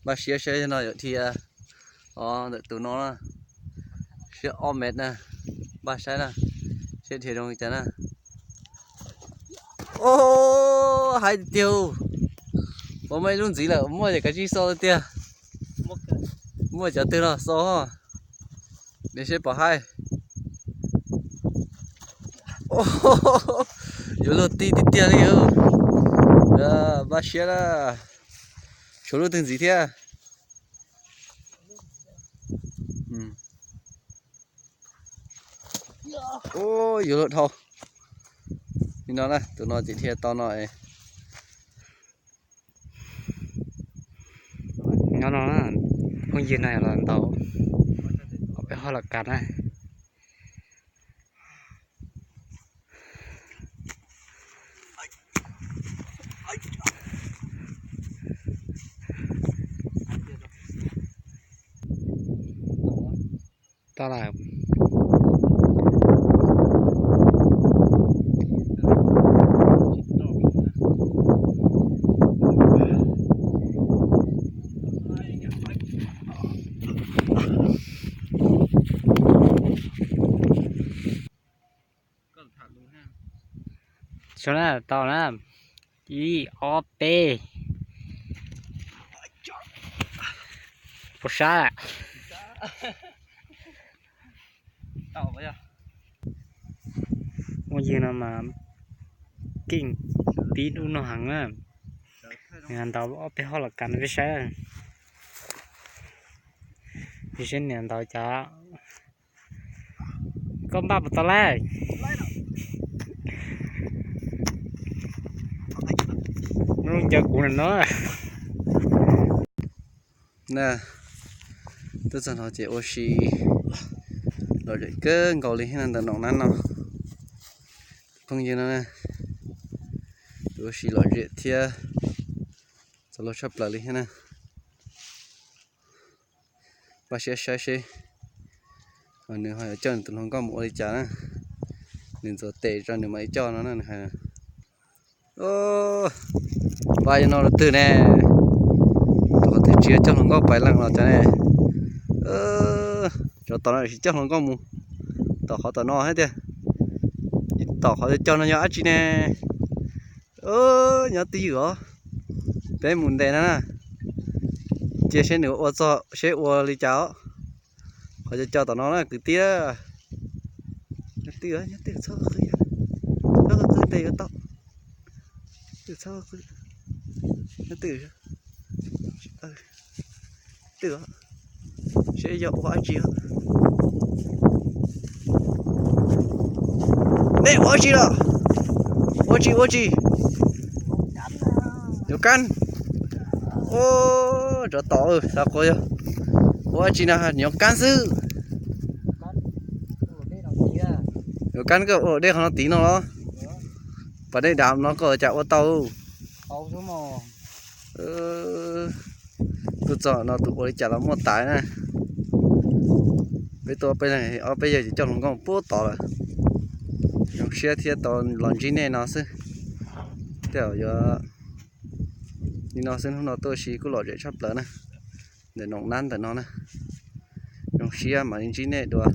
Npaj siab saib no yuav dhia os ntawm tus no na, siab ob mev na, npaj saib na, seb dhia zoo li cas na. Os, haib tiag tiag, ua muaj ib lub ntxiv lawm, muaj ces kav tsij xo tiag. Muaj cov twg los xo, nej seb puas haib. Yuav luag ti tiag tiag li. Npaj siab na, tshuav lub twg ntxiv thiab. Yuav luag dhau. Li no na, tus no ces dhia tau no. Nyob no na, phooj ywg no los ntaus ob peb hoj los kav na. Tau lawm. Tau na, ib ob peb. Puas sab? Ua yig no mas keej tib dub no heev na. Nws ntaus ob peb hoj los kav no peb saib. Peb saib nws ntaus cas. Koj npaj puas tau lawm? Lub ncaws kuv no. Na, twb txog no ces ua si lom zem kawg nkaus li thiab ntawm noom nab no. Phooj ywg no, ua si lom zem thiab txaus luag tshaj plaws li thiab na. Npaj siab saib seb nws ho yuav coj nws tus hluas nkauj mus ua li cas na. Nws ntxuav tes tso nws mam li coj no na nws hais. Npaj no rau twg ne? Tom qhov twg tsis coj hluas nkauj pais leej los cas ne? Tsov tom no tsis coj hluas nkauj mus tom qhov tom no thiab tiag. Tom qhov coj no yog dab tsi ne? Nyob twj ywm os, peb mus ntes no na, cia seb nws ua txog seb ua li cas os. Qhov coj coj tom no na kwv tij. Nyob twj ywm, nyob twj ywm txhob qw, txhob qw tes yuav tau. Twj ywm txhob qw, nyob twj ywm. Twj ywm, seb yog ua dab tsi os. Nej ua dab tsi los? Ua tsi ua tsi? Yuav kab. Ua, tsov tom xav quas yog ua dab tsi no, yuav kab xwb. Yuav kab koj ua dej qhov no tid no los? Pas dej dav no koj cas ua tau? Tuaj txog no tus ua li cas los muaj tas na. Peb tuaj ob peb leeg, ob peb yawg ces coj hluas nkauj puag tod lawm. Zoo siab thiab tau los ntsib nej no xwb. Tej zaum yuav li no xwb, hnub no tuaj ua si kuj lom zem tshaj plaws na. Ntawm noom nab ntawm no na. Zoo siab mam li ntsib nej dua.